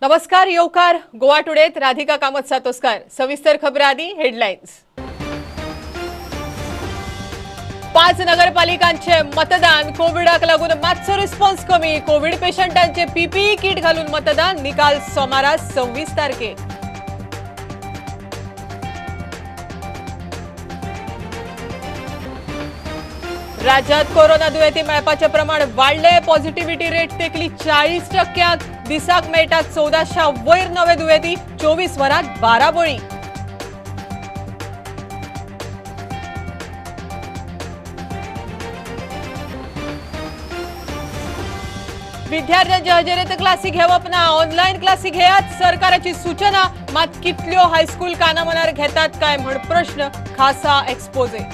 नमस्कार येवकार गोवा टुडेत राधिका कामत सातोस्कर। सविस्तर खबरां आदी हेडलाइन्स। 5 नगरपालिकांचे मतदान कोविडाक लागून मात्सो रिस्पॉन्स कमी। कोविड पेशंटांचे पीपीई किट घालून मतदान, निकाल सोमारा 26 तारखेक। राज्यात कोरोना दुयेंती मेळपाचें प्रमाण वाडलें। पॉझिटिव्हिटी रेट तेकली 40%। दिसाक मेळटात 1400 वयर नवे दुयेंती, 24 वरांत 12 बळी। विद्यार्थ्यांच्या हजेरेत क्लासी घेवप ना, ऑनलायन क्लासी घेयात सरकाराची सूचना। मात कितल्यो हायस्कूल कानामनार घेतात काय म्हण प्रश्न, खासा एक्सपोजे।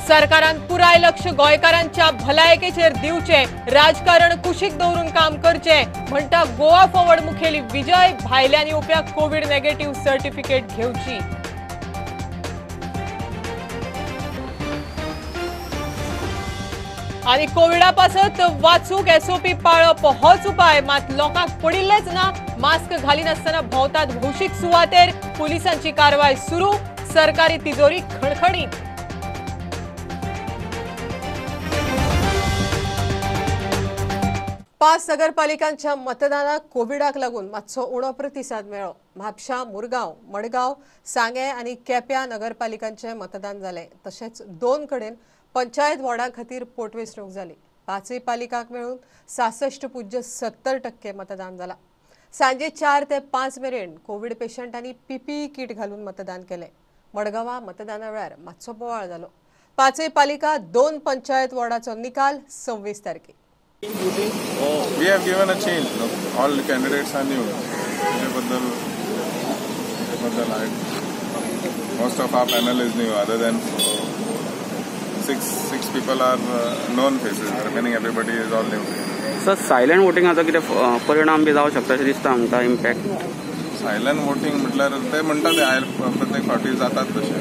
सरकारान पुराय लक्ष गोंयकारांच्या भलायकेचेर दिवचें, राजकारण कुशीक दवरून काम करचें म्हणटा गोवा फॉरवर्ड मुखेली विजय। भायल्यान येवप्याक कोविड नेगेटिव्ह सर्टिफिकेट घेवची। आनी कोविडा पासत वाचूंक एसओपी पाळप होच उपाय, मात लोकांक पडिल्लेच ना। मास्क घालिनासतना भोंवतात भौशीक सुवातेर, पुलिसांची कारवाय सुरू, सरकारी तिजोरी खणखणीत। पांच नगरपालिकांच्या मतदानाक कोविडाक लागून मात्सो उणो प्रतिसाद मेळ्ळो। म्हापशा, मुरगांव, मडगांव, सांगें आनी केप्यां नगरपालिकांचें मतदान जालें। तशेंच 2 कडेन पंचायत वॉर्डां खातीर पोटवेंचणूक जाली। 5 पालिकांक मेळून 66.70% मतदान जालां। सांजे 4 ते 5 मेरेन कोविड पेशंटांनी पीपीई किट घालून मतदान केलें। मडगांवां मतदाना वेळार मात्सो बोवाळ जालो। 5 पालिका 2 पंचायत वॉर्डाचो निकाल 26 तारखेक। We have given a change. No? All candidates are new. Most of our panel is new. Other than six people are known faces. Remaining everybody is all new. Sir, silent voting आचा कितें परिणाम बी जावं शकता अशें दिसता आमकां impact? Silent voting म्हटल्यार ते म्हणटा ते प्रत्येक फावटी जातात तशें।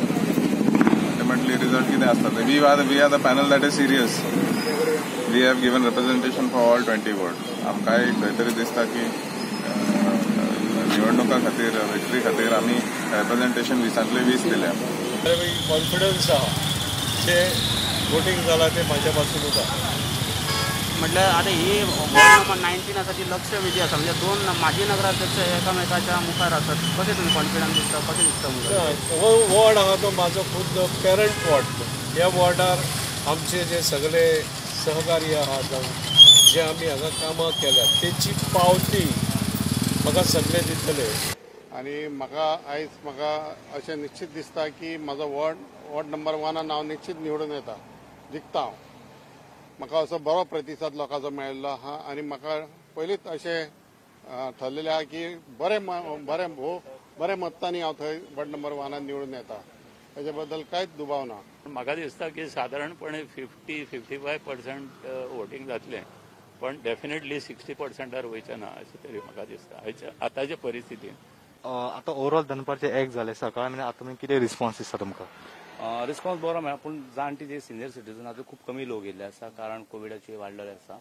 अल्टिमेटली रिजल्ट कितें आसता ते we are the panel that is serious. We have given representation for all 20 wards. आमकांय खंय तरी दिसता की निवडणुका खातीर, विक्ट्री खातीर आमी रिप्रेझेंटेशन 20 20 दिल्या। कॉन्फिडन्स आहा जे वोटिंग जाला ते म्हाज्या पासूनच आहा। म्हटल्यार आतां ही वॉर्ड नंबर 19 आसा ती लक्ष विधी आसा, म्हणजे 2 माजी नगराध्यक्ष एकामेकाच्या मुखार आसात, कशें तुमी कॉन्फिडन्स दिसता, कशें दिसता? हो वॉर्ड आहा तो म्हाजो खुद्द पेरंट वॉर्ड। ह्या वॉर्डार आमचे जे सगळे सहकार्य आहा जावं जे आमी हांगा कामां केल्या तेची पावती म्हाका सगळे दितले। आनी म्हाका आयज म्हाका अशें निश्चित दिसता की म्हाजो वॉर्ड नंबर 1 हांव निश्चित निवडून येता, जिखता हांव। म्हाका असो बरो प्रतिसाद लोकांचो मेळिल्लो आहा आनी म्हाका पयलींच अशें ठरलेलें आहा की बरें बरें भोव बऱ्या मतांनी हांव थंय वॉर्ड नंबर 1 निवडून येता, ताजे बद्दल कांयच दुबाव ना। म्हाका दिसता की सादारणपणे 50-55% वोटिंग जातलें, पण डेफिनेटली 60% वयचें ना अशें तरी म्हाका दिसता आतांचे परिस्थितीन। आतां ओवरऑल दनपारचे 1 जाले, सकाळ म्हळ्यार आतां कितें रिस्पॉन्स दिसता तुमकां? रिस्पॉन्स बरो मेळ्ळा, पूण जाणटी जे सिनियर सिटीजन आसा खूब कमी लोक येयल्ले आसा, कारण कोविडाची वाडलेले आसा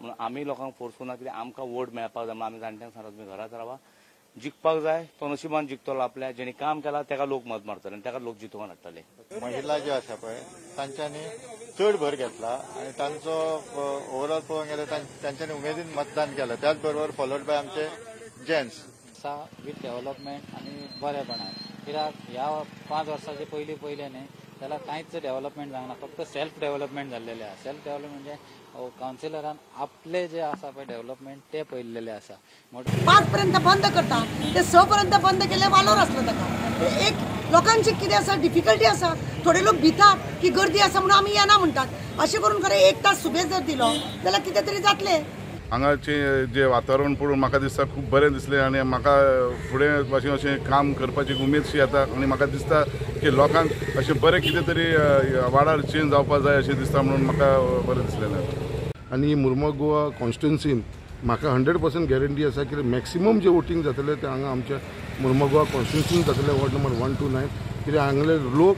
म्हणून आमी लोकांक फोर्स करूं ना कित्याक आमकां वोट मेळपाक जाय म्हणून आमी जाणट्यांक सांगता तुमी घरांत रावा, जिखपाक जाय तो नशिबान जिखतलो, आपल्या जेणे काम केला तेका लोक मत मारतले आनी तेका लोक जितोवन हाडटले। महिला ज्यो आसा पळय तांच्यांनी चड भर घेतला आनी तांचो ओवरऑल पळोवंक गेल्यार तांच्यांनी उमेदीन मतदान केलां। त्याच बरोबर फॉलोड बाय आमचे जेंट्स आसा विथ डेव्हलपमेंट आनी बरेपणान, कित्याक ह्या 5 वर्साचे पयलीं पयलें न्ही जाल्यार कांयच डेव्हलपमेंट जावंक ना, फक्त सेल्फ डेव्हलपमेंट जाल्लेलें आसा। सेल्फ डेव्हलपमेंट म्हणजे कावन्सिलरान आपले जे आसा पळय डेव्हलपमेंट ते पळयल्लेले आसा। 5 पर्यंत बंद करता ते 6 पर्यंत बंद केले वालोर आसलो ताका। एक लोकांची कितें आसा डिफिकल्टी आसा, थोडे लोक भितात की गर्दी आसा म्हणून आमी येना म्हणटात, अशें करून खरें 1 तास सुबेज जर दिलो जाल्यार कितें तरी जातलें। हांगाचे जे वातावरण पळोवन म्हाका दिसता खूब बरें दिसलें आनी म्हाका फुडें अशें अशें काम करपाची उमेदशी येता आनी म्हाका दिसता की लोकांक अशें बरें कितें तरी वाडार चेंज जावपाक जाय अशें दिसता म्हणून म्हाका बरें दिसलें ना। आनी मुर्मो गोवा कॉन्स्टिट्युन्सीन म्हाका 100% गॅरंटी आसा की मॅक्सिमम जे वोटींग जातलें तें हांगा आमच्या मुर्मो गोवा कॉन्स्टिट्युन्सीन जातलें, वॉर्ड नंबर 1, 2, 9। कित्याक हांगले लोक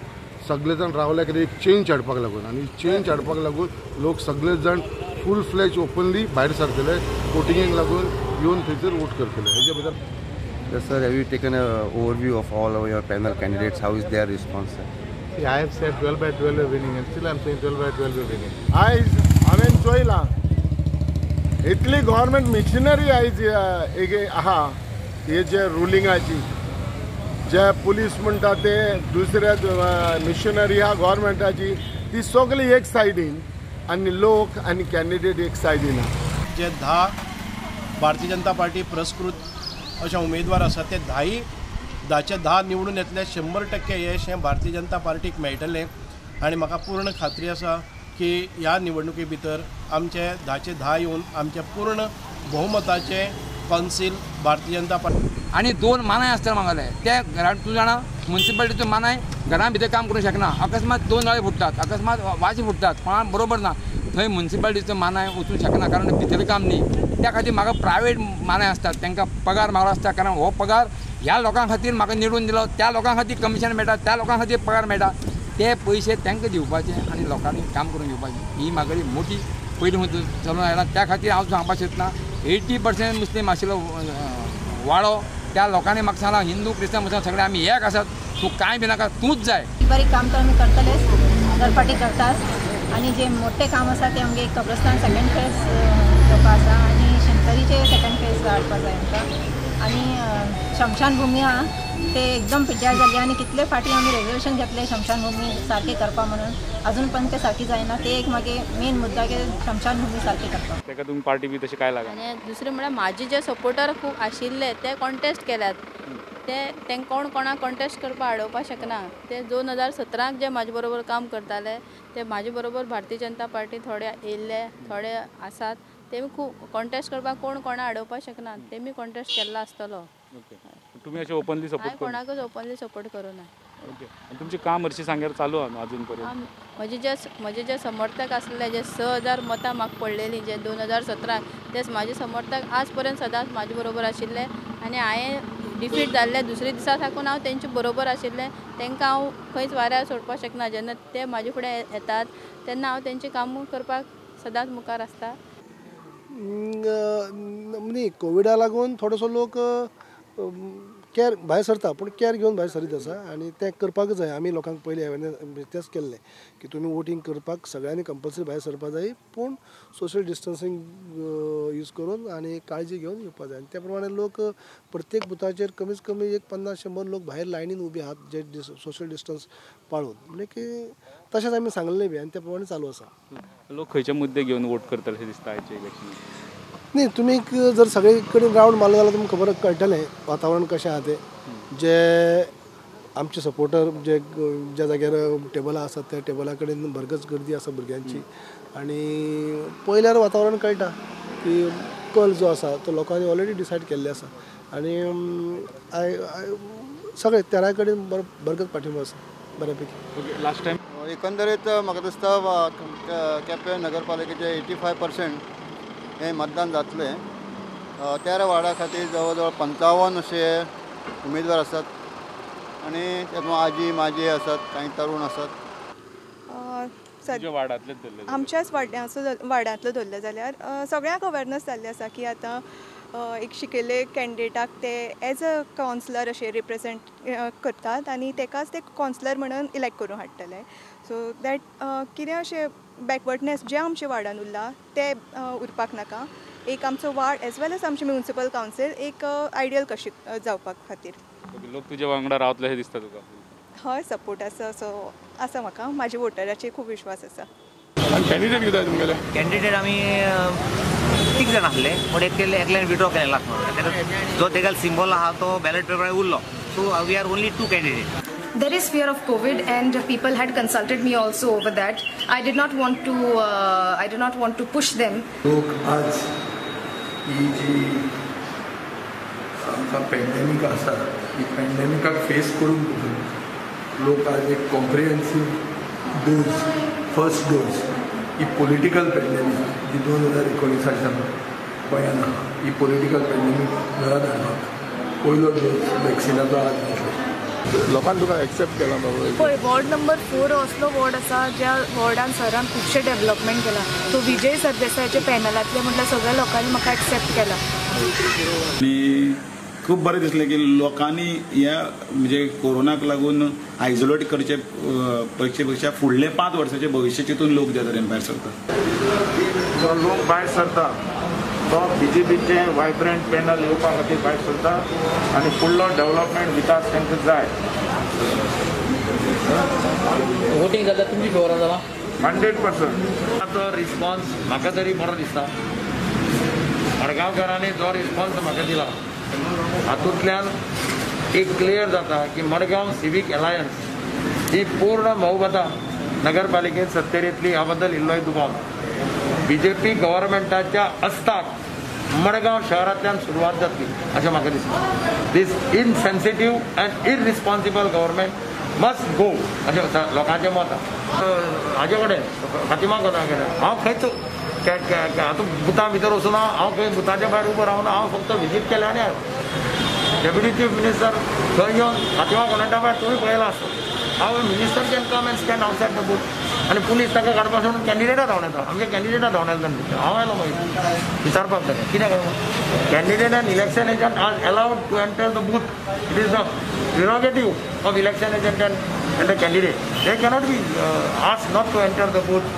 सगळे जाण रावले कितें एक चेंज हाडपाक लागून आनी चेंज हाडपाक लागून लोक सगळे जाण फूल फ्लॅज ओपनली भायर सरतले वोटिंगेक लागून येवन थंयसर वोट करतले. हेजे भितर Yes, sir, have you taken an overview of all of your panel candidates? How is their response, sir? See, I have said 12 by 12 we're winning and still I am saying 12 by 12 we're winning. आयज हांवें चोयलां इतली government missionary आयज आहा हे जे रुलिंगाची जे police म्हणटा ते दुसऱ्या missionary आहा गव्हर्मेंटाची ती सगळी एक सायडीन आनी लोक आनी कॅन्डिडेट एक सायडीन आहा. जे 10 भारतीय जनता पार्टी पुरस्कृत अशे उमेदवार आसात ते 10च्या 10 निवडून येतले. 100% यश हें भारतीय जनता पार्टीक मेळटलें आनी म्हाका पूर्ण खात्री आसा की ह्या निवडणुके भितर आमचे 10चे 10 येवन आमचे पूर्ण बहुमताचे कौन्सिल भारतीय जनता पार्टी. आनी 2 मानाय आसता मागले ते घरान तूं जाणा मुन्सिपालिटीचो मानाय घरान भितर काम करूंक शकना. अकस्मात 2 नळे फुट्टात, अकस्मात वाशी फुट्टात, कोणाक बरोबर ना थंय मुन्सिपालिटीचो मानाय वचूंक शकना कारण भितर काम न्ही. त्या खातीर म्हाका प्रायवेट मानाय आसतात तांकां पगार म्हारग आसता कारण हो पगार ह्या लोकां खातीर म्हाका निवडून दिलो, त्या लोकां खातीर कमिशन मेळटा, त्या लोकां खातीर पगार मेळटा, ते पयशे तांकां दिवपाचे आनी लोकांनी काम करून घेवपाचें. ही म्हागेली मोटी पयलीं चलून आयला. त्या खातीर हांव सांगपाक सोदना 80% मुस्लीम आशिल्लो वाडो त्या लोकांनी म्हाका सांगलां हिंदू क्रिस्तांव मुसलमान सगळे आमी एक आसात, तूं कांय बी नाका तूंच जाय. बारीक काम तर आमी करतलेच, दर फाटी करताच आनी जे मोठे काम आसा ते आमगे कब्रस्तान सेकंड फेज जावपा आसा आनी शेंकरीचे सेकंड फेज हाडपा जाय आमकां आनी शमशानभुमी आहा ते एकदम पिड्ड्यार जाली आनी कितले फाटी आमी रेजोल्युशन घेतले शमशानभुमी सारकी करपा म्हणून अजून पण ते सारकी जायना. ते एक मागीर मेन मुद्दा की शमशानभुमी सारकी करपा. ताका तुमी पार्टी बी तशें काय लागना. आनी दुसरें म्हळ्यार म्हाजे जे सपोर्टर खूब आशिल्ले ते कॉन्टेस्ट केल्यात, ते तांकां कोण कोणाक कॉन्टेस्ट करपाक आडोवपाक शकना. ते 2017 जे म्हाजे बरोबर काम करताले ते म्हाजे बरोबर भारतीय जनता पार्टी थोडे येयल्ले थोडे आसात, तेमी खूब कॉन्टेस्ट करपाक कोण कोणाक आडोवपाक शकना, तेमी कॉन्टेस्ट केल्लो आसतलो. तुमी अशें ओपनली सपोर्ट हांवें कोणाकूच ओपनली सपोर्ट करूं ना. ओके, आनी तुमचें काम हरशीं सांग्यार चालू आहा न्हू अजून पर्यंत? म्हजे जे समर्थक आसले जे 6000 मतां म्हाका पडलेलीं जे 2017 तेच म्हाजे समर्थक आज पर्यंत सदांच म्हाजे बरोबर आशिल्ले आनी हांवें डिफीट जाल्ले दुसरे दिसा साकून हांव तेंचे बरोबर आशिल्लें. तांकां हांव खंयच वाऱ्यार सोडपाक शकना. जेन्ना ते म्हाजे फुडें येतात तेन्ना हांव तेंचें काम करपाक सदांच मुखार आसता. न्ही कोविडा लागून थोडोसो लोक केअर भायर सरता पूण केअर घेवन भायर सरीत आसा आनी तें करपाक जाय. आमी लोकांक पयलीं अवेरनेस तेंच केल्लें की तुमी वोटींग करपाक सगळ्यांनी कंपलसरी भायर सरपाक जाय पूण सोशल डिस्टन्सींग यूज करून आनी काळजी घेवन येवपाक जाय. आनी त्या प्रमाणे लोक प्रत्येक बुथाचेर कमीत कमी एक 50-100 लोक भायर लायनीन उबे आहात जे सोशल डिस्टन्स पाळून म्हणजे की तशेंच आमी सांगलें बी आनी त्या प्रमाणे चालू आसा. लोक खंयचे मुद्दे घेवन वोट करतले अशें दिसता आयचे इलेक्शन? न्ही तुमी जर सगळे कडेन रावंड मारलो जाल्यार तुमकां खबर कळटलें वातावरण कशें आहा तें. जे आमचे सपोर्टर जे ज्या जाग्यार टेबलां आसात त्या टेबला कडेन भरगच गर्दी आसा भुरग्यांची आनी पळयल्यार वातावरण कळटा की कल जो आसा तो लोकांनी ऑलरेडी डिसायड केल्ले आसा आनी सगळे तेरा कडेन बरगत पाठिंबो आसा बऱ्या पैकी. ओके, लास्ट टायम एकंदरीत म्हाका दिसता केपें नगरपालिकेचे 85% हें मतदान जातलें. 13 वार्डा खातीर जवळ जवळ 55 अशे उमेदवार आसात आनी तातूंत आजी माजी आसात, कांय तरूण आसात. आमच्याच वार्डांतलो धरलें जाल्यार सगळ्यांक अवेरनस जाल्ली आसा की आतां एक शिकिल्ले कॅन्डिडेटाक ते एज अ कावन्सिलर अशें रिप्रेजेंट करतात आनी तेकाच ते कावन्सिलर म्हणून इलेक्ट करून हाडटले. सो that कितें अशें बॅकवर्डनेस जें आमच्या वार्डान उरलां तें उरपाक नाका. एक आमचो वार्ड एज वेल एज आमचें म्युनिसिपल कावन्सील एक आयडियल कशें जावपाक खातीर. लोक तुज्या वांगडा रावतले अशें दिसता तुका? हय, सपोर्ट आसा सो आसा म्हाका, म्हाज्या वोटराचेर खूब विश्वास आसा. कॅन्डिडेट कितें तुमगेले? कॅन्डिडेट आमी 3 जाण आसले पूण एकल्यान विड्रॉ केलें लास्ट म्हणून जो तेगेलो सिम्बॉल आहा तो बॅलट पेपरार उरलो. So we are only 2 candidate. There is fear of COVID and people had consulted me also over that. I did not want to push them. लोक आज ही जी आमकां पेंडेमीक आसा ही पेंडेमिकाक फेस करून लोक आज एक कॉम्प्रिहेन्सीव डोज, फर्स्ट डोज ही पॉलिटिकल पेंडेमीक जी 2019 गोंयांत आहा ही पॉलिटिकल पेंडेमीक घरा धाडपाक पयलो डोज वॅक्सिनाचो आज घेतलो. लोकांनी तुका एक्सेप्ट केला बाबा? पळय, वॉर्ड नंबर 4 असलो वॉर्ड आसा ज्या वॉर्डान सरान खुबशें डेव्हलपमेंट केलां. सो विजय सरदेसायाच्या पॅनलांतले म्हटल्यार सगळ्या लोकांनी म्हाका एक्सेप्ट केला. आनी खूब बरें दिसलें की लोकांनी ह्या म्हणजे कोरोनाक लागून आयसोलेट करचे पेक्षा फुडले 5 वर्साचे भविश्य चिंतून लोक ज्या तरेन भायर सरतात. जो लोक भायर सरता तो बीजेपीचे वायब्रंट पॅनल येवपा खातीर भायर सरता आनी फुडलो डेव्हलपमेंट विकास तांकां जाय. वोटींग जाल्यार तुमची फेवरान जाला 100%. तो रिस्पॉन्स म्हाका तरी बरो दिसता. मडगांवकारांनी जो रिस्पॉन्स म्हाका दिला हातूंतल्यान एक क्लियर जाता की मडगांव सिवीक अलायन्स ही पूर्ण बहुमता नगरपालिकेंत सत्तेर येतली ह्या बद्दल इल्लोय दुबाव ना. बीजेपी गव्हर्मेंटाच्या अस्ताक मडगांव शहरांतल्यान सुरवात जातली अशें म्हाका दिसता. This insensitive and irresponsible government must go अशें लोकांचें मत आसा. हाजे कडेन फातिमा कोता कडेन हांव खंयच आतां बुथा भितर वचूना, हांव खंय बुथाच्या भायर उबो रावना, हांव फक्त विजीट केलें आनी आयलो. डेप्युटी चीफ मिनिस्टर थंय येवन फातिमा कोनाटा भायर तुमी पळयलां आसत. हांव minister can come and stand outside the booth आनी पुलीस ताका काडपा सोडून कॅन्डिडेटा धांवडायता. आमच्या कॅन्डिडेटा धांवडायता. हांव आयलो मागीर विचारपाक ताका कितें काय, candidate and election agent are allowed to enter the booth. It is the prerogative of election agent and the candidate. They cannot be asked not to enter the booth.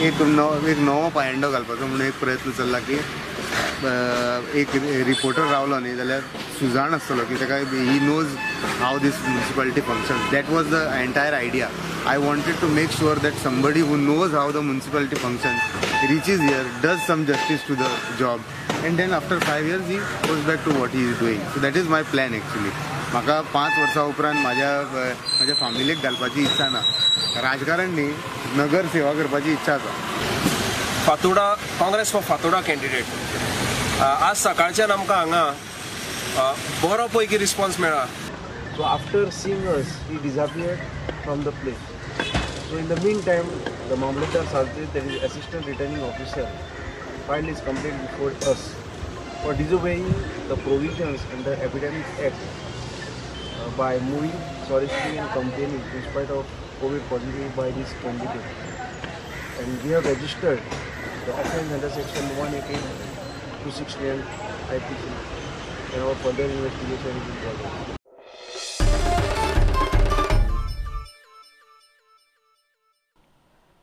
एक नवो पायंडो घालपाचो म्हणून एक प्रयत्न चल्ला की एक रिपोर्टर रावलो न्ही जाल्यार सुजाण आसतलो की ताका he knows how this municipality functions. That was the entire idea. I wanted to make sure that somebody who knows how the municipality functions reaches here, does some justice to the job, and then after 5 years he goes back to what he is doing. So that is my plan actually. म्हाका 5 वर्सां उपरांत म्हाज्या म्हाज्या फामिलीक घालपाची इत्सा ना, राजकारण न्ही, नगर सेवा करपाची इत्सा आसा. Fatorda Congress for Fatorda candidate. आज सकाळच्यान आमकां हांगा बरो पैकी रिस्पॉन्स मेळ्ळा. So after seeing us, he disappeared from the place. So in the meantime, the Mamlatdar Salve, that is Assistant Returning Officer, filed his complaint before us for disobeying the provisions under Epidemic Act by moving, soliciting and campaigning in spite of COVID positive by this candidate. And we have registered the offence under section 188, 269 IPC, and our further investigation is in progress.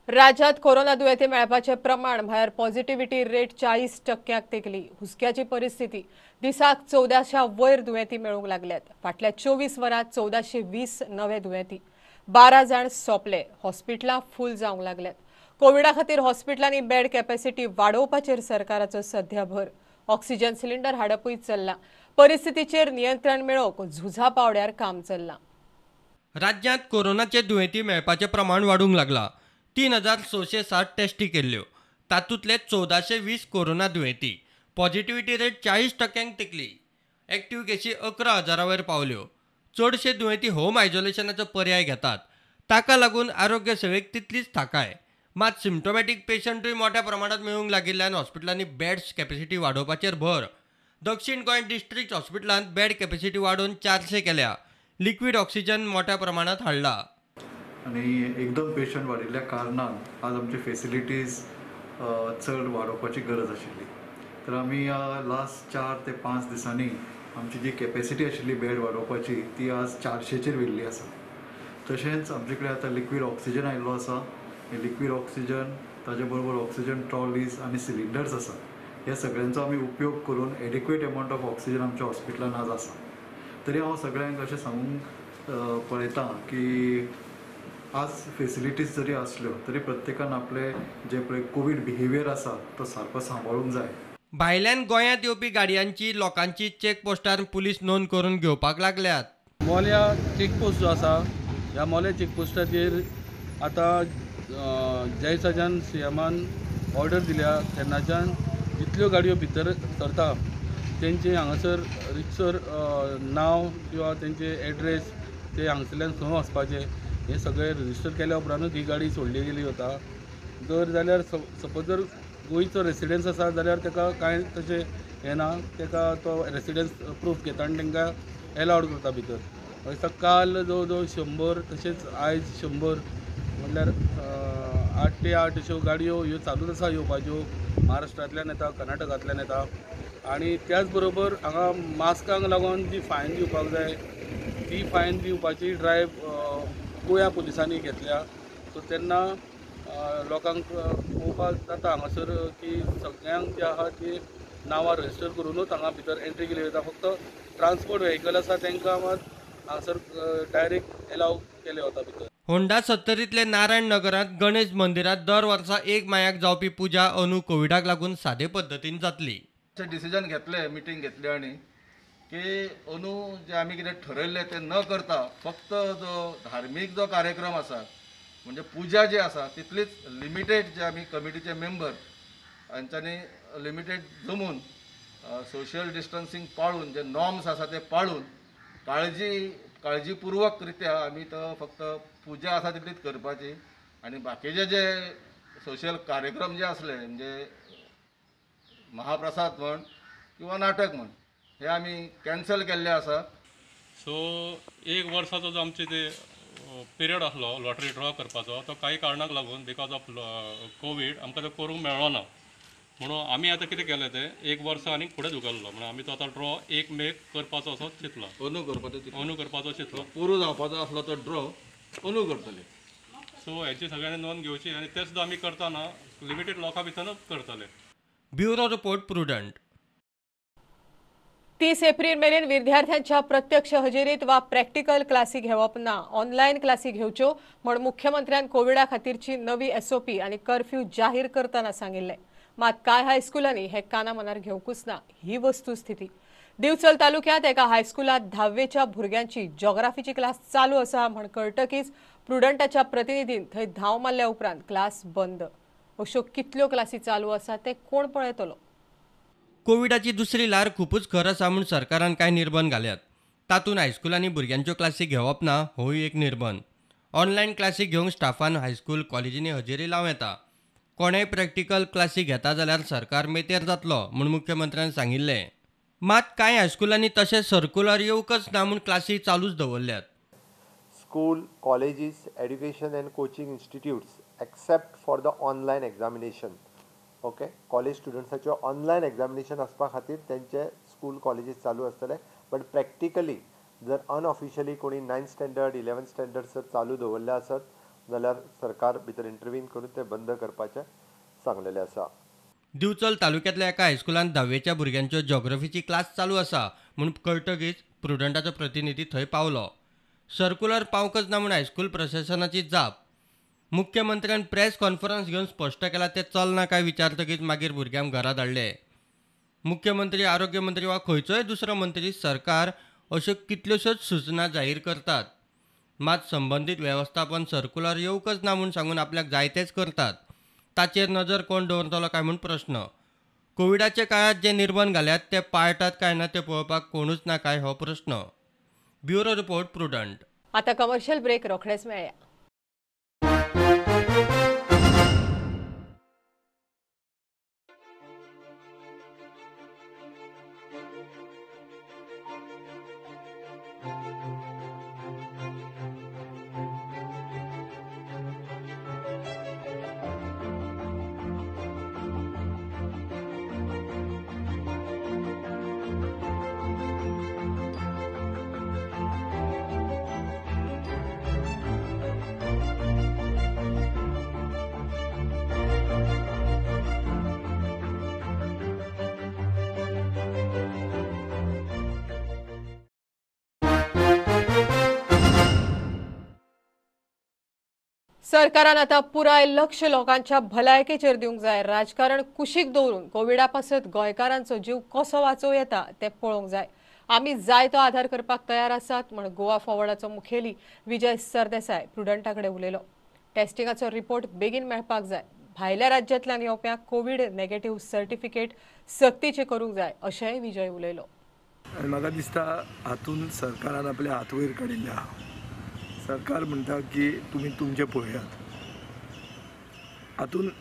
राज्यात corona दुयेंती मेळपाचें प्रमाण म्हळ्यार positivity rate 40% तेंकली. हुस्क्याची परिस्थिती. दिसाक 1400 वयर दुयेंती मेळूंक लागल्यात. फाटल्या 24 वरांत 1420 नवे दुयेंती, 12 जाण सोंपले. हॉस्पिटलां फूल जावंक लागल्यात. कोविडा खातीर हॉस्पिटलांनी बेड कॅपॅसिटी वाडोवपाचेर सरकाराचो सध्या भर. ऑक्सिजन सिलिंडर हाडपूय चल्लां. परिस्थितीचेर नियंत्रण मेळोवंक झुजा पावड्यार काम चल्लां. राज्यांत कोरोनाचे दुयेंती मेळपाचें प्रमाण वाडूंक लागलां. 3660 टेस्टी केल्ल्यो, तातूंतले 1420 कोरोना दुयेंती. Positivity rate 40% तेंकली. एक्टिव्ह केशी 11,000 वयर पावल्यो. चडशे दुयेंती होम आयसोलेशनाचो पर्याय घेतात, ताका लागून आरोग्य सेवेक तितलीच थाकाय. मात सिम्टोमॅटीक पेशंटूय मोठ्या प्रमाणात मेळूंक लागिल्ल्यान हॉस्पिटलांनी बेड्स कॅपॅसिटी वाडोवपाचेर भर. दक्षिण गोंय डिस्ट्रिक्ट हॉस्पिटलांत बेड कॅपॅसिटी वाडोवन 400 केल्या. लिक्वीड ऑक्सिजन मोठ्या प्रमाणात हाडला. आनी एकदम पेशंट वाडिल्ल्या कारणान आज आमची फेसिलिटीज चड वाडोवपाची गरज आशिल्ली. तर आमी लास्ट 4 ते 5 दिसांनी आमची जी कॅपॅसिटी आशिल्ली बेड वाडोवपाची ती आज 400चेर व्हेल्ली आसा. तशेंच आमचे कडेन आतां लिक्वीड ऑक्सिजन आयिल्लो आसा. हे लिक्वीड ऑक्सिजन, ताजे बरोबर ऑक्सिजन ट्रॉलीज आनी सिलिंडर्स आसा. ह्या सगळ्यांचो आमी उपयोग करून एडिक्वेट अमावंट ऑफ ऑक्सिजन आमच्या हॉस्पिटलान आज आसा. तरी हांव सगळ्यांक अशें सांगूंक पळयतां की आज फेसिलिटीज जरी आसल्यो तरी प्रत्येकान आपले जे पळय कोवीड बिहेवियर आसा तो सारको सांबाळूंक जाय. भायल्यान गोंयांत येवपी गाडयांची लोकांची चेकपोस्टार पुलीस नोंद करून घेवपाक लागल्यात. मोल्या चेकपोस्ट जो आसा ह्या मोल्या चेकपोस्टाचेर आतां जयसाच्यान सीएमान ऑर्डर दिल्या तेन्नाच्यान जितल्यो गाडयो भितर सरता तेंचे हांगासर रितसर नांव किंवा तेंचे एड्रेस ते हांगसरल्यान खंय वचपाचें हें सगळें रजिस्टर केल्या उपरांतूच ही गाडी सोडली गेली वता. जर जाल्यार सपोज जर गोंयचो रेसिडन्स आसा जाल्यार ताका कांय तशें हें ना, ताका तो रेसिडन्स प्रूफ घेता आनी तांकां एलावड करता भितर. म्हाका दिसता काल जवळ जवळ 100 तशेंच आयज 100 म्हणल्यार 8 ते 8 अश्यो गाडयो ह्यो चालूच आसा येवपाच्यो, महाराष्ट्रांतल्यान येता, कर्नाटकांतल्यान येता. आनी त्याच बरोबर हांगा मास्कांक लागून जी फायन दिवपाक जाय ती फायन दिवपाची ड्रायव कुळ्या पुलिसांनी घेतल्या. सो तेन्ना लोकांक पळोवपाक जाता हांगासर की सगळ्यांक जे आहा ती नांवां रजिस्टर करुनूच हांगा भितर एंट्री केली वता. फक्त ट्रान्सपोर्ट व्हेकल आसा तांकां मात हांगासर डायरेक्ट एलाव केले वता भितर. होंडा सत्तरींतले नारायण नगरांत गणेश मंदिरांत दर वर्सा 1 मायाक जावपी पुजा अंदू कोविडाक लागून सादे पद्दतीन जातली. डिसिजन घेतले, मिटींग घेतली आनी की अंदू जे आमी कितें ठरयल्लें तें न करता फक्त जो धार्मीक जो कार्यक्रम आसा म्हणजे पुजा जी आसा तितलीच लिमिटेड, जे आमी कमिटीचे मेंबर हांच्यांनी लिमिटेड जमून सोशल डिस्टन्सिंग पाळून जे नॉर्म्स आसा ते पाळून काळजीपूर्वक रित्या आमी तो फक्त पुजा आसा तितलीच करपाची आनी बाकीचे जे सोशल कार्यक्रम जे आसले म्हणजे महाप्रसाद म्हण किंवा नाटक म्हण हे आमी कॅन्सल केल्ले आसा. सो 1 वर्साचो जो आमचे ते पिरियड आसलो लॉटरी ड्रॉ करपाचो तो काही कारणाक लागून because of Covid आमकां तो करूंक मेळ्ळो ना, म्हणून आमी आतां कितें केलें तें 1 वर्स आनी फुडें धुकल्लो. म्हणून आमी तो आतां ड्रॉ 1 मेक करपाचो असो चिंतला, अंदू करपाचो चिंतलो, पोरू जावपाचो आसलो तो ड्रॉ अंदू करतले. सो हेची सगळ्यांनी नोंद घेवची आनी तें सुद्दां आमी करतना लिमिटेड लोकां भितरूच करतले. Bureau report, Prudent. 30 April मेरेन विद्यार्थ्यांच्या प्रत्यक्ष हजेरीत वा प्रॅक्टिकल क्लासी घेवप ना, ऑनलायन क्लासी घेवच्यो म्हण मुख्यमंत्र्यान कोविडा खातीरची नवी एसओपी आनी कर्फ्यू जाहीर करतना सांगिल्लें. मात कांय हायस्कुलांनी हे काना मनार घेवकूच ना ही वस्तुस्थिती. दिवचल तालुक्यांत एका हायस्कुलांत 10वेच्या भुरग्यांची जॉग्राफीची क्लास चालू आसा म्हण कळटकीच प्रुडंटाच्या प्रतिनिधीन थंय धांव मारल्या उपरांत क्लास बंद. अश्यो कितल्यो क्लासी चालू आसा ते कोण पळयतलो. कोविडाची दुसरी ल्हार खूपच खर आसा म्हूण सरकारान कांय निर्बंध घाल्यात. तातूंत हायस्कुलांनी भुरग्यांच्यो क्लासी घेवप ना होय एक निर्बंध. ऑनलायन क्लासी घेवंक स्टाफान हायस्कूल कॉलेजींनी हजेरी लावं येता. कोणेय प्रॅक्टिकल क्लासी घेता जाल्यार सरकार मेतेर जातलो म्हूण मुख्यमंत्र्यान सांगिल्लें. मात कांय हायस्कुलांनी तशें सर्कुलर येवंकच ना म्हूण क्लासी चालूच दवरल्यात. School, colleges, education and coaching institutes except for the online examination. Okay, college स्टुडंट्साचे online examination आसपा खातीर तेंचे स्कूल कॉलेजीस चालू आसतले, बट प्रॅक्टिकली जर अनऑफिशियली कोणी 9th standard 11th standard जर चालू दवरले आसत जाल्यार सरकार भितर इंटरवीन करून ते बंद करपाचें सांगलेलें आसा. दिवचल तालुक्यांतल्या एका हायस्कुलांत 10वेच्या भुरग्यांच्यो जॉग्रफीची क्लास चालू आसा म्हूण कळटकीच प्रुडंटाचो प्रतिनिधी थंय पावलो. सर्कुलर पावंकच ना म्हूण हायस्कूल प्रशासनाची जाप. मुख्यमंत्र्यान प्रेस कॉन्फरन्स घेवन स्पश्ट केला तें चलना काय विचारतकीच मागीर भुरग्यांक घरा धाडले. मुख्यमंत्री, आरोग्य मंत्री वा खंयचोय दुसरो मंत्री सरकार अश्यो कितल्योश्योच सूचना जाहीर करतात, मात संबंदीत वेवस्थापन सर्कुलर येवंकच ना म्हूण सांगून आपल्याक जायतेच करतात. ताचेर नजर कोण दवरतलो काय म्हूण प्रश्न. कोविडाच्या काळांत जे निर्बंध घाल्यात ते पाळटात काय ना ते पळोवपाक कोणूच ना काय हो प्रश्न. Bureau report, Prudent. आता कमर्शियल ब्रेक रोखडेच मेळया. सरकारान आतां पुराय लक्ष लोकांच्या भलायकेचेर दिवंक जाय. राजकारण कुशीक दवरून कोविडा पासत गोंयकारांचो जीव कसो वाचोवं येता तें पळोवंक जाय. आमी जाय तो आधार करपाक तयार आसात म्हण गोवा फॉरवर्डाचो मुखेली विजय सरदेसाय प्रुडंटा कडेन उलयलो. टेस्टिंगाचो रिपोर्ट बेगीन मेळपाक जाय. भायल्या राज्यांतल्यान येवप्यांक कोवीड नेगेटिव्ह सर्टिफिकेट सक्तीचें करूंक जाय अशेंय विजय उलयलो. आनी म्हाका दिसता हातूंत सरकारान आपले हात वयर काडिल्ले आहा. सरकार म्हणटा की तुमी तुमचें पळयात. हातूंत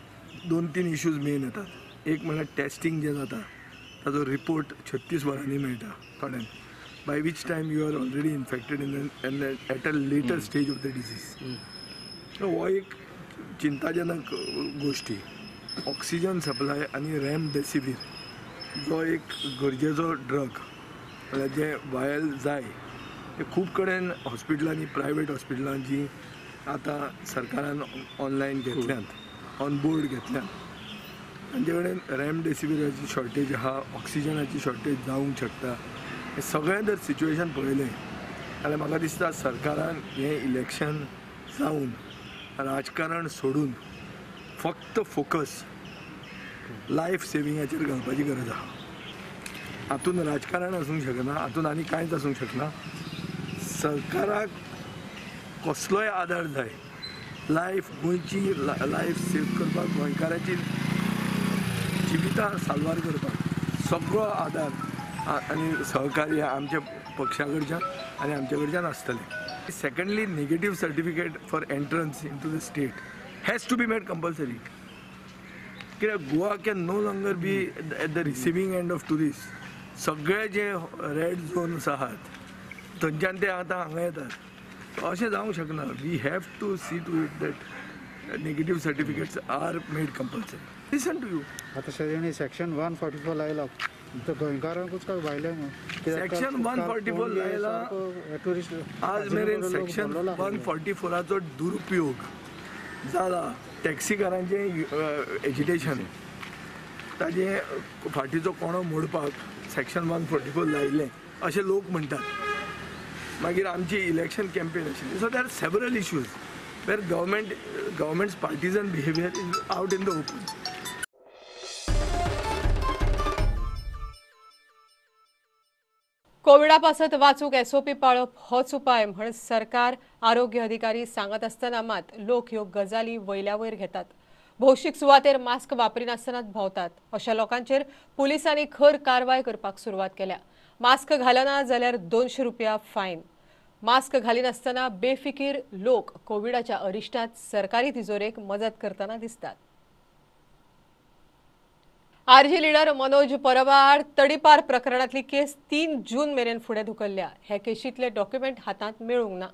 2-3 इश्यूज मेन येतात. एक म्हणल्यार टेस्टिंग जें जाता ताजो रिपोर्ट 36 वरांनी मेळटा थोड्यांक, by which time you are already infected in at a later stage of the disease. हो एक चिंताजनक गोष्टी. ऑक्सिजन सप्लाय आनी रेमडेसिवीर जो एक गरजेचो ड्रग म्हळ्यार जें वायल जाय ते खूब कडेन हॉस्पिटलांनी, प्रायवेट हॉस्पिटलां जीं आतां सरकारान ऑनलायन घेतल्यांत, ऑन बोर्ड घेतल्यांत, तांचे कडेन रेमडेसिवीराची शॉर्टेज आहा, ऑक्सिजनाची शॉर्टेज जावंक शकता. हें सगळें जर सिच्युएशन पळयलें जाल्यार म्हाका दिसता सरकारान हें इलेक्शन जावन राजकारण सोडून फक्त फोकस लायफ सेविंगाचेर घालपाची गरज आहा. हातून राजकारण आसूंक शकना, हातून आनी कांयच आसूंक शकना. सरकाराक कसलोय आदार जाय, लायफ गोंयची लायफ सेव करपाक, गोंयकाराची जिवितां साल्वार करपाक सगळो आदार आनी सहकार्य आमच्या पक्षा कडच्यान आनी आमच्या कडच्यान आसतलें. Secondly, negative certificate for entrance into the state has to be made compulsory. कित्याक Goa can no longer be at the receiving end of tourist. सगळे जे रेड झोन्स आहात थंयच्यान ते आतां हांगा येतात, अशें जावंक शकना. We have to see to it that negative certificates are made compulsory. Listen to you. आतां सगळ्यांनी सेक्शन 144 लायला तर गोंयकारांकूच काय भायल्यांक? सेक्शन 144 लायला टुरिस्ट. आज मेरेन सेक्शन 144चो दुरुपयोग जाला. टॅक्सीकारांचें एजिटेशन, ताजे फाटीचो कोणो मोडपाक सेक्शन 144 लायिल्लें अशें लोक म्हणटात. मागीर आमची इलेक्शन कॅम्पेन आशिल्ली. So there are several issues where government's partisan behaviour is out in the open. कोविडा पासत वाचूक एसओपी पाळप होच उपाय म्हण सरकार आरोग्य अधिकारी सांगत आसतना मात लोक ह्यो गजाली वयल्या वयर घेतात. भौशीक सुवातेर मास्क वापरिनासतनाच भोंवतात. अशा लोकांचेर पुलिसांनी खर कारवाय करपाक सुरवात केल्या. मास्क घालना जाल्यार 200 रुपया फायन. मास्क घालिनासतना बेफिकीर लोक कोविडाच्या अरिश्टांत सरकारी तिजोरेक मजत करतना दिसतात. आरजी लीडर मनोज परबा आड तडीपार प्रकरणांतली केस 3 जून मेरेन फुडें धुकल्ल्या. हे केशींतले डॉक्युमेंट हातांत मेळूंक ना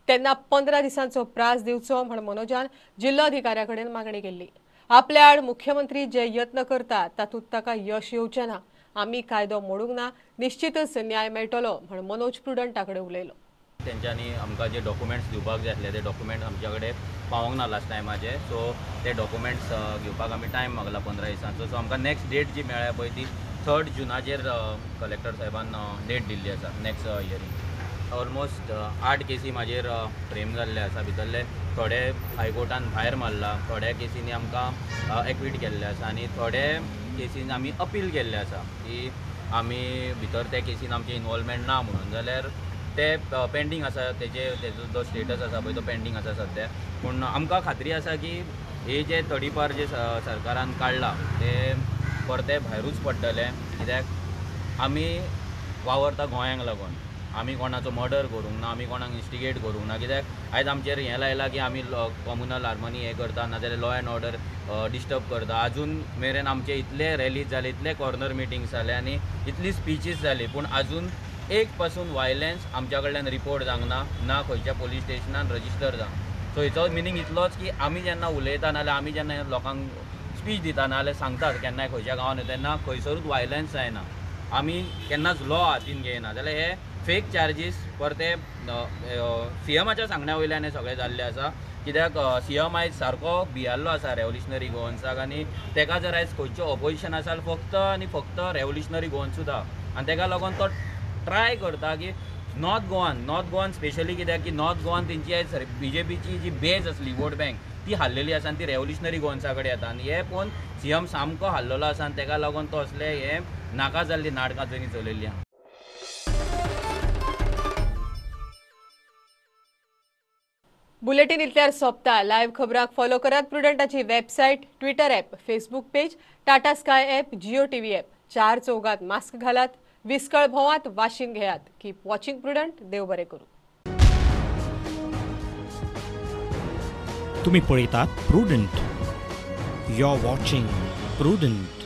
तेन्ना 15 दिसांचो प्रास दिवचो म्हण मनोजान जिल्लोधिकाऱ्या कडेन मागणी केल्ली. आपल्या आड मुख्यमंत्री जे यत्न करता तातूंत ताका यश येवचें ना. आमी कायदो मोडूंक ना, निश्चितच न्याय मेळटलो म्हण मनोज प्रुडंटा कडेन उलयलो. तेंच्यांनी आमकां जे डॉक्युमेंट्स दिवपाक जाय आसले ते डॉक्युमेंट आमच्या कडेन पावोंक ना लास्ट टायमाचे. सो ते डॉक्युमेंट्स घेवपाक आमी टायम मागला 15 दिसांचो. सो आमकां नेक्स्ट डेट जी मेळ्ळ्या पळय ती 3 जुनाचेर कलेक्टर साहेबान डेट दिल्ली आसा नेक्स्ट हियरींग. ऑलमोस्ट 8 केसी म्हाजेर फ्रेम जाल्ले आसा. भितरले थोडे हायकोर्टान भायर मारला, थोड्या केसींनी आमकां एक्वीट केल्ले आसा आनी थोडे केसीन आमी अपील केल्ले आसा की आमी भितर त्या केसीन आमचें इनवॉल्वमेंट ना म्हणून. जाल्यार ते पेंडींग आसा, तेजो जो स्टेटस आसा पळय तो पेंडींग आसा सद्या. पूण आमकां खात्री आसा की हे जे तडीपार जे सरकारान काडला ते परते भायरूच पडटले. कित्याक आमी वावरता गोंयांक लागून, आमी कोणाचो मर्डर करूंक ना, आमी कोणाक इन्स्टिगेट करूंक ना. कित्याक आयज आमचेर हें लायलां की आमी कॉम्युनल हार्मनी हें करता, नाजाल्यार लॉ एंड ऑर्डर डिस्टर्ब करता. आजून मेरेन आमचे इतले रॅलीज जाले, इतले कॉर्नर मिटिंग्स जाले आनी इतली स्पिचीस जाली, पूण आजून एक पासून वायलन्स आमच्या कडल्यान रिपोर्ट जावंक ना, ना खंयच्या पोलीस स्टेशनान रजिस्टर जावंक. सो हेचो मिनींग इतलोच की आमी जेन्ना उलयता नाजाल्यार आमी जेन्ना लोकांक स्पीच दिता नाजाल्यार सांगतात केन्नाय खंयच्या गांवान तेन्ना खंयसरूच वायलन्स जायना, आमी केन्नाच लॉ हातीन घेयना. जाल्यार हे फेक चार्जीस परते सीएमाच्या सांगण्या वयल्यान हें सगळें जाल्लें आसा. कित्याक सीएम आयज सारको भियाल्लो आसा रेवोल्युशनरी गोवन्साक आनी तेका जर आयज खंयचें ऑपोजिशन आसा फक्त आनी फक्त रेवोल्युशनरी गोवन्सूच आहा आनी तेका लागून तो ट्राय करता की नॉर्थ गोवान स्पेशली, कित्याक की नॉर्थ गोवान तेंची आयज बीजेपीची जी बेज आसली वोट बँक ती हाल्लेली आसा आनी ती रेवोल्युशनरी गोवन्सा कडेन येता आनी हे पळोवन सीएम सामको हाल्लेलो आसा आनी तेका लागून तो असले हे नाका जाल्ली नाटकां तेणी चलयल्ली आहा. बुलेटीन इतल्यार सोंपता. लायव्ह खबराक फॉलो करात प्रुडंटाची website, Twitter app, Facebook page, Tata Sky app, Jio TV app. 4 चौगात mask घालात, विस्कळ भोवात, वाशीन घेयात. Keep watching prudent. देव बरें करूं. तुम्ही पळयतात Prudent. You are watching Prudent.